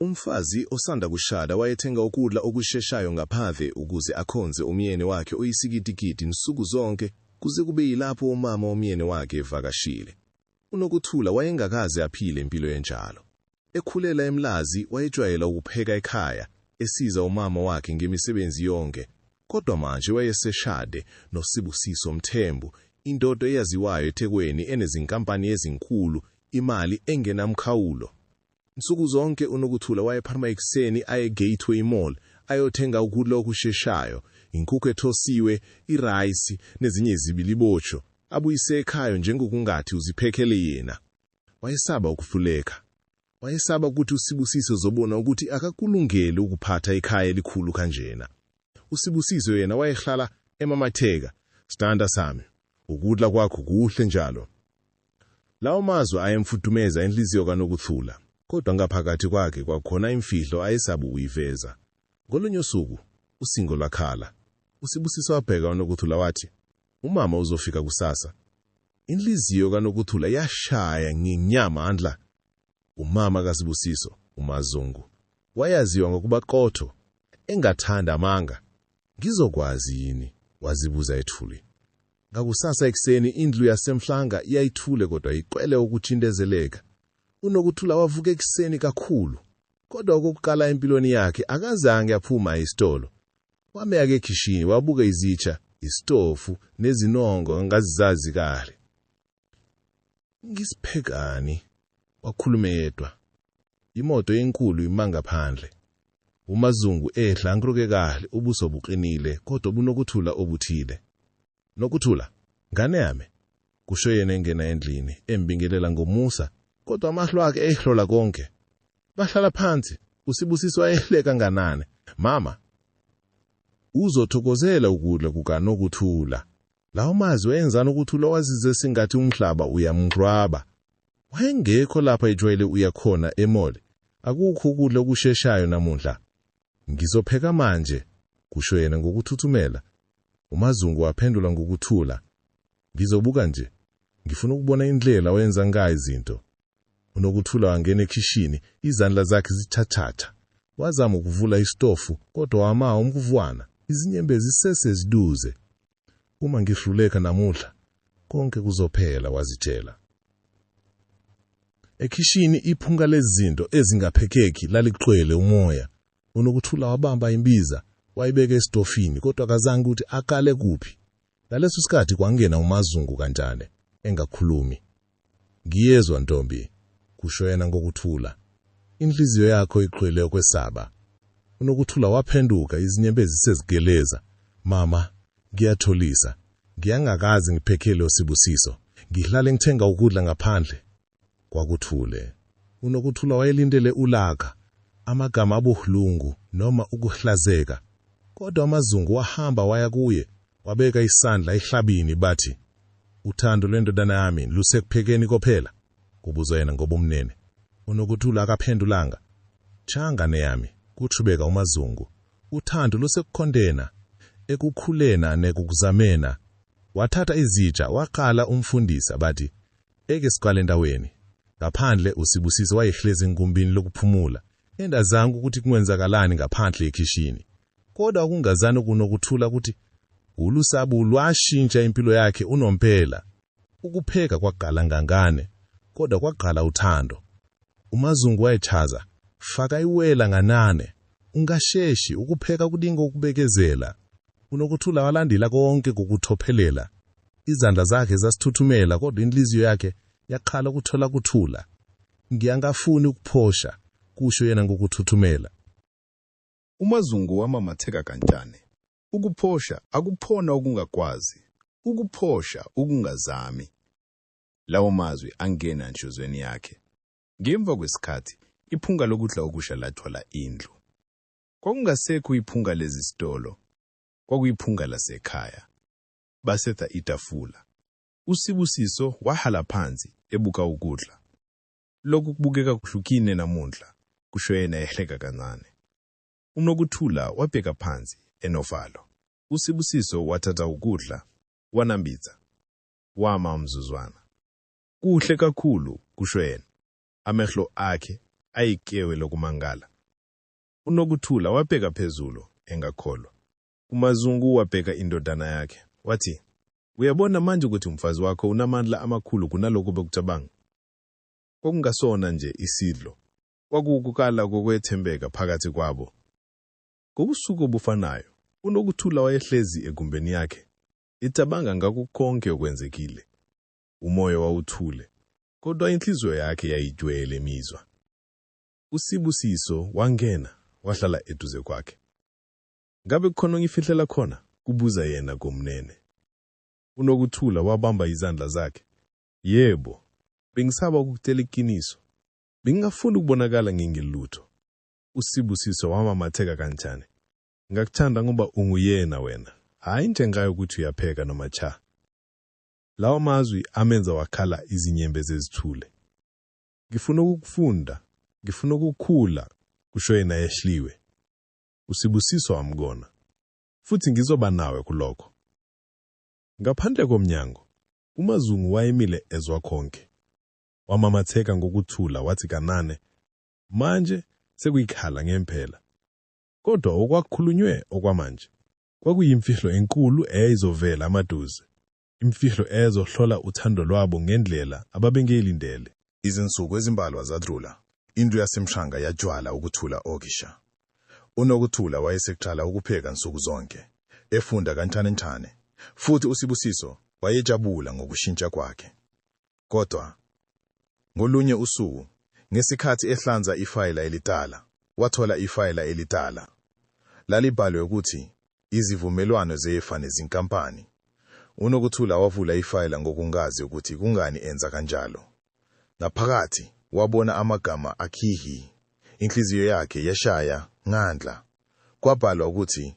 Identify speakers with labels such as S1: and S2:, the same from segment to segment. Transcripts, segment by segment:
S1: Umfazi osanda kushada wayethenga ukudla okusheshayo ngaphandle ukuze akhonze umyeni wakhe oyisikitikiti nsuku zonke kuze kube yilapho umama womyeni wakhe evakashile. UNokuthula wayengakaze aphile impilo enjalo. Ekhulela eMlazi wayejwayela ukupheka ekhaya, esiza umama wakhe ngemisebenzi yonke. Kodwa manje wayeseshade noSibusiso Mthembu, indoda eyaziwayo eThekwini enezinkampani ezinkulu, imali engenamkhawulo. Nsuku zonke uNokuthula wayephuma ekuseni aye eGateway Mall ayothenga ukudla okusheshayo, inkukhu ethosiwe, irayisi nezinye izibilibocho, abuyise ekhaya njengokungathi uziphekele yena. Wayesaba ukuhluleka. Wayesaba ukuthi uSibusiso uzobona ukuthi akakulungeli ukuphatha ikhaya elikhulu kanjena. USibusiso yena wayehlala emamatheka, "Sthandwa sami, ukudla kwakho kuhle njalo." Lawo mazwi ayemfudumeza inhliziyo kaNokuthula, kodwa ngaphakathi kwakhe kwakukhona imfihlo ayesaba ukuyiveza. Ngolunye usuku, usingo lwakhala. USibusiso wabheka uNokuthula wathi, "Umama uzofika kusasa." Inhliziyo kaNokuthula yashaya ngenyamandla. Umama kaSibusiso, uMazungu, wayaziwa ngokuba qotho, engathanda amanga. "Ngizokwazi yini?" wazibuza ethule. Ngakusasa ekuseni indlu yaseMhlanga yayithule kodwa igcwele ukucindezeleka. UNokuthula wavuka ekuseni kakhulu. Kodwa okokuqala empilweni yakhe akazange aphuma esitolo. Wameka ekhishini wabuka izitsha, isitofu nezinongo angazizazi kahle. "Ngisiphekani?" wakhuluma yedwa. Imoto enkulu ima ngaphandle. UMazungu ehla angruke kahle ubuso buqinile kodwa bunokuthula obuthile. "Nokuthula, ngane yami," kusho yena engena endlini, embingelela ngomusa, kodwa amehlo akhe ehlola konke. Bahlala phansi, uSibusiso ayehleka nganane. "Mama, uzothokozela ukudla kukaNokuthula." Lawo mazwi enza uNokuthula wazizwe sengathi umhlaba uyamqhwaba. Wayengekho lapha ejwayele uya khona e-mall. Akukho ukudla okusheshayo namuhla. "Ngizopheka manje," kusho yena ngokuthuthumela. UMazungu waphendula ngokuthula. "Ngizobuka nje. Ngifuna ukubona indlela oyenza ngayo izinto." UNokuthula wangena ekhishini, izandla zakhe zithathatha. Wazama ukuvula isitofu, kodwa wama umkuvwana, izinyembezi ziseseziduze. "Uma ngihluleka namuhla, konke kuzophela," wazitshela. Ekhishini iphunga lezinto ezingaphekeki laligcwele umoya. UNokuthula wabamba imbiza, wayibeka esitofini, kodwa akazange ukuthi aqale kuphi. Ngaleso sikhathi kwangena uMazungu kancane, engakhulumi. "Ngiyezwa ntombi," kusho yena ngokuthula. "Inhliziyo yakho igcwele ukwesaba." UNokuthula waphenduka izinyembezi sezigeleza. "Mama, ngiyaxolisa. Ngiyangakazi ngiphekele uSibusiso. Ngihlale ngithenga ukudla ngaphandle." Kwakuthule. UNokuthula wayelindele ulaka, amagama abuhlungu noma ukuhlazeka. Kodwa uMazungu wahamba waya kuye, wabeka isandla ehlabini bathi, "Uthando lwendodana yami lusekuphekeni kuphela?" kubuza yena ngobumnene. UNokuthula akaphendulanga. "Cha ngane yami," kuchubeka uMazungu. "Uthando lusekukhondena, ekukhulena nekukuzamena." Wathatha izitsha waqala umfundisa bathi, "Eke siqale endaweni." Ngaphandle uSibusiso wayehlezi engumbini lokuphumula, engazanga ukuthi kwenzakalani ngaphandle ekhishini. Kodwa ukungazani kuNokuthula ukuthi ulusabu lwashintsha impilo yakhe unomphela. Ukupheka kwaqala ngangane, kodwa kwaqala uthando. UMazungu wayechaza, "Faka iwela nganane, ungasheshi, ukupheka kudinga ukubekezela." UNokuthula walandela konke kokuthophelela. Izandla zakhe zasithuthumela kodwa inhliziyo yakhe yaqala ukuthola kuthula. "Ngiyangafuni ukuphosha," kusho yena ngokuthuthumela.
S2: UMazungu wamamatheka kancane. "Ukuphosha akuphona ukungakwazi, ukuphosha ukungazami." Lawo mazwi angena enhliziyweni yakhe. Ngemva kwesikhathi, iphunga lokudla okusha lathwala indlu. Kwakungasekho iphunga lezisitolo, kwakuyiphunga lasekhaya. Basetha itafula. USibusiso wahala phansi ebuka ukudla. "Lokhu kubukeka kuhlukile namuhla," kusho yena ehleka kancane. UNokuthula wabheka phansi enovalo. USibusiso wathatha ukudla, wanambitha. Wama umzuzwana. "Kuhle kakhulu," kusho yena. Amehlo akhe Ayikewe lokumangala. UNokuthula wabheka phezulu, engakholwa. UMazungu wabheka indodana yakhe, wathi, Uyabona manje ukuthi umfazi wakho unamandla amakhulu kunalokhu bekucabanga. Kwakungasona nje isidlo, kwakuwukukala kokwethembeka phakathi kwabo. Ngobusuku obufanayo, uNokuthula wayehlezi egumbeni yakhe, ecabanga ngakho konke okwenzekile. Umoya wawuthule, kodwa inhliziyo yakhe yayigcwele imizwa. USibusiso wangena, wahlala eduze kwakhe. Ngabe kukhona ongifihlela khona? kubuza yena ngomnene. UNokuthula wabamba izandla zakhe. Yebo, bengisaba ukukutshela iqiniso. Bengingafuni ukubonakala ngingelutho. USibusiso wamamatheka kancane. Ngakuthanda ngoba unguyena wena, hhayi njengayo ukuthi uyapheka noma cha. Lawo mazwi amenza wakhala izinyembezi ezithule. Ngifuna ukukufunda, ngifuna ukukhula, kusho yena ehliwe. USibusiso wamgona. Futhi ngizoba nawe kulokho. Ngaphandle komnyango, uMazungu wayemile ezwa konke. Wamamatheka ngokuthula wathi kanane, Manje sekuyikhala ngempela. Kodwa okwakukhulunywe okwamanje kwakuyimfihlo enkulu eyayizovela amaduze, imfihlo eyayizohlola uthando lwabo ngendlela ababengeyilindele.
S3: Izinsuku ezimbalwa zadlula, indlu yaseMshanga yajwala ukuthula okisha. UNokuthula wayeseqala ukupheka nsuku zonke, efunda kancanencane, futhi uSibusiso wayejabula ngokushintsha kwakhe. Kodwa ngolunye usuku, ngesikhathi ehlanza ifayela elidala, wathola ifayela elidala. Lalibhalwe ukuthi Izivumelwano zefa nezinkampani. UNokuthula wavula ifayela ngokungazi ukuthi kungani enza kanjalo. Ngaphakathi, wabona amagama akhihi. Inhliziyo yakhe yashaya ngandla. Kwabhalwa ukuthi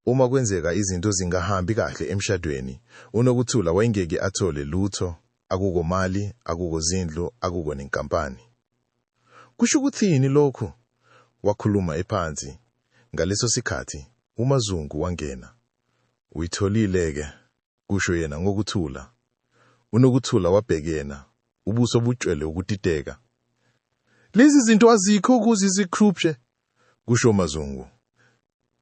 S3: uma kwenzeka izinto zingahambi kahle emshadweni, uNokuthula wayengeke athole lutho, akuko mali, akuko zindlu, akuko nenkampani. Kusho ukuthini lokhu? Wakhuluma ephansi. Ngaleso sikhathi, uMazungu wangena. Uyitholile-ke, kusho yena ngokuthula. UNokuthula wabhekena, ubuso butshwele ukudideka. Lezi zinto azikho ukuze ziqhubshe, kusho uMazungu.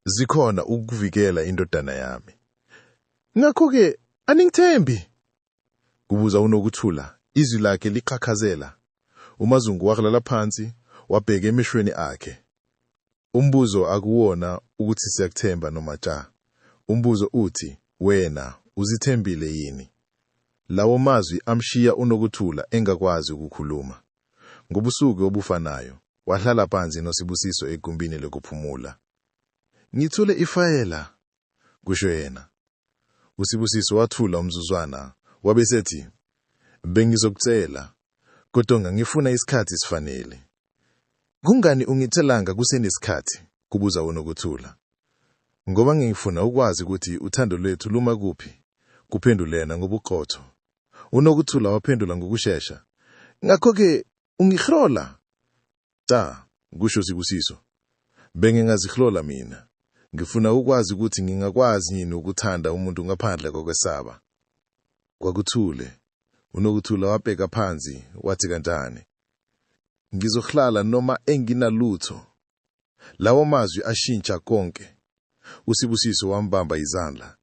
S3: Zikhona ukuvikela indodana yami. Ngakho-ke aningithembi? Kubuza uNokuthula, izwi lakhe liqhaqhazela. UMazungu wakulala phansi, wabheka emehlweni akhe. Umbuzo akuwona ukuthi siyakuthemba noma cha. Umbuzo uthi, wena uzithembile yini? Lawo mazwi amshiya uNokuthula engakwazi ukukhuluma. Ngobusuku obufanayo, wahlala phansi noSibusiso egumbini lokuphumula. Ngithole ifayela, kusho yena. USibusiso wathula umzuzwana, wabe esethi, Bengizokutshela, kodwa ngangifuna isikhathi esifanele. Kungani ungitshelanga kusenesikhathi? kubuza uNokuthula. Ngoba ngifuna ukwazi ukuthi uthando lwethu luma kuphi, kuphendula yena ngobuqotho. UNokuthula waphendula ngokushesha. Ngakho-ke ungihlola? Cha, kusho Sibusiso. Bengingazihlola mina. Ngifuna ukwazi ukuthi ngingakwazi yini ukuthanda umuntu ngaphandle kokwesaba. Kwakuthule. UNokuthula wabheka phansi, wathi kanjani. Ngizohlala noma enginalutho. Lawo mazwi ashintsha konke. USibusiso wambamba izandla.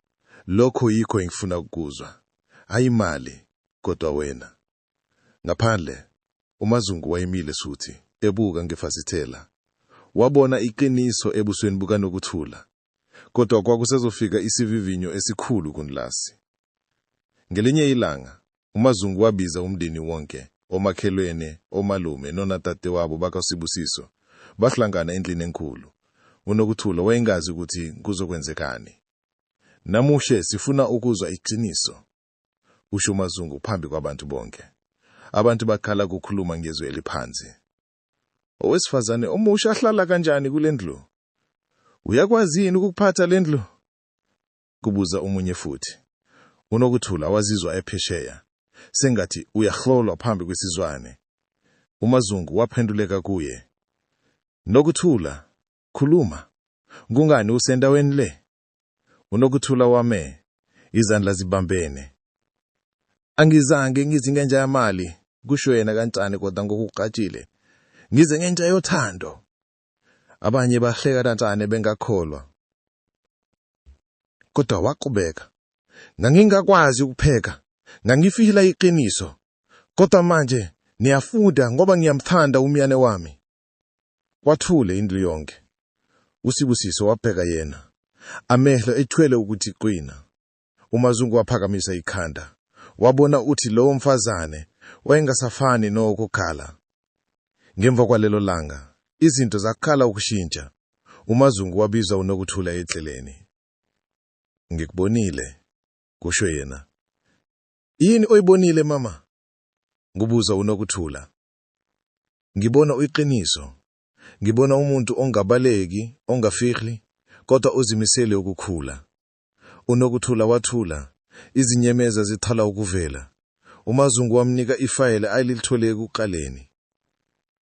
S3: Lokho yikho engifuna ukukuzwa. Hhayi imali, kodwa wena. Ngaphandle, uMazungu wayemile suthi, ebuka ngefasitela. Wabona iqiniso ebusweni bukaNokuthula. Kodwa kwakusezofika isivivinyo esikhulu kunlasi. Ngelinye ilanga, uMazungu wabiza umndeni wonke, omakhelwene, omalume nonadadewabo bakaSibusiso. Bahlangana endlini enkulu. UNokuthula wayengazi ukuthi kuzokwenzekani. Namuhle sifuna ukuzwa iqiniso, usho uMazungu phambi kwabantu bonke. Abantu bakhala kukhuluma ngezwi eliphansi. Owesifazane omusha ahlala kanjani kule ndlu? Uyakwazi yini ukuphatha le ndlu? Kubuza omunye futhi. UNokuthula wazizwa ephesheya, sengathi uyahlolwa phambi kwesizwane. UMazungu waphenduleka kuye. Nokuthula, khuluma. Kungani usendaweni le? UNokuthula wame, izandla zibambene. Angizange ngithi ngenja yamali, kusho yena kancane kodwa ngokuqatshile. Ngize ngentsha yothando. Abanye bahleka kancane bengakholwa. Kodwa waqhubeka. Ngangingakwazi ukupheka. Ngangifihla iqiniso. Kodwa manje niyafunda ngoba ngiyamthanda umyane wami. Kwathule indlu yonke. USibusiso wabheka yena. Amehlo ethwele ukuthi qina. UMazungu waphakamisa ikhanda. Wabona uthi lowo mfazane wayengasafani nowokukhala. Ngemva kwalelo langa, izinto zaqala ukushintsha. UMazungu wabiza uNokuthula eceleni. Ngikubonile, kusho yena. Yini oyibonile mama? Kubuza uNokuthula. Ngibona uyiqiniso. Ngibona umuntu ongabaleki, ongafihli, kodwa ozimisele ukukhula. UNokuthula wathula, izinyemeza zithala ukuvela. UMazungu wamnika ifayela ayelithole ekuqaleni.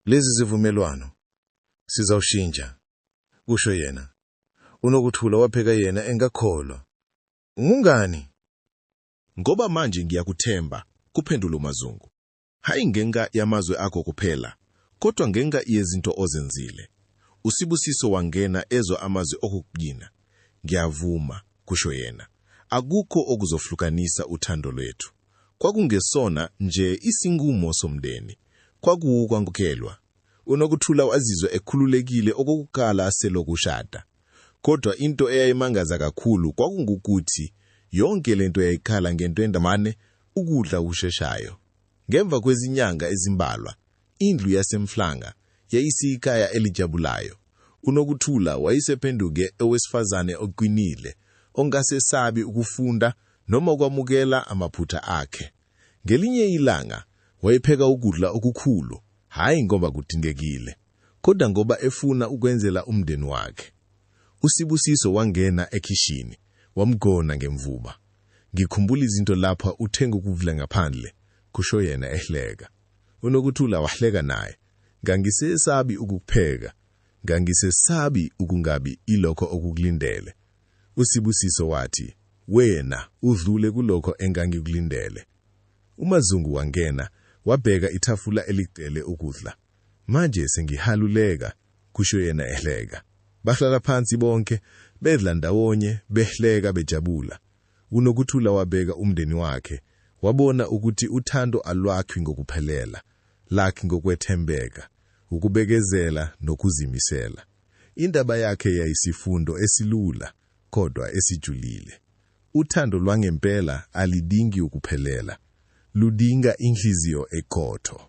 S3: Lezi zivumelwano sizawushintsha, kusho yena. UNokuthula wapheka yena engakholwa. Ngungani?
S1: Ngoba manje ngiyakuthemba, kuphendula uMazungu. Hhayi ngenxa yamazwe akho kuphela, kodwa ngenxa yezinto ozenzile. USibusiso wangena ezwa amazwi okugcina. Ngiyavuma, kusho yena. Akukho okuzohlukanisa uthando lwethu. Kwakungesona nje isinqumo somndeni. Kwakuwukwamukelwa. UNokuthula wazizwa ekhululekile okokuqala selokhu eshada. Kodwa into eyayimangaza kakhulu kwakungukuthi yonke lento yayiqala ngento endamane ukudla okusheshayo. Ngemva kwezinyanga ezimbalwa, indlu yaseMhlanga yayisiyikhaya elijabulayo. UNokuthula wayesephenduke owesifazane oqinile, ongasesabi ukufunda noma ukwamukela amaphutha akhe. Ngelinye ilanga, wayepheka ukudla okukhulu, hhayi ngoba kudingekile, kodwa ngoba efuna ukwenzela umndeni wakhe. USibusiso wangena ekhishini, wamgona ngemvuba. Ngikhumbula izinto lapha uthenga ukudla ngaphandle, kusho yena ehleka. UNokuthula wahleka naye. Ngangisesabi ukukupheka. Ngangisesabi ukungabi ilokho okukulindele. USibusiso wathi, wena udlule kulokho engangikulindele. UMazungu wangena, wabheka itafula eligcwele ukudla. Manje sengihaluleka, kusho yena ehleka. Bahlala phansi bonke, bedla ndawonye, behleka bejabula. UNokuthula wabheka umndeni wakhe, wabona ukuthi uthando alwakhi ngokuphelela, lakhi ngokwethembeka, ukubekezela nokuzimisela. Indaba yakhe yayisifundo esilula, kodwa esijulile. Uthando lwangempela alidingi ukuphelela, ludinga inhliziyo eqotho.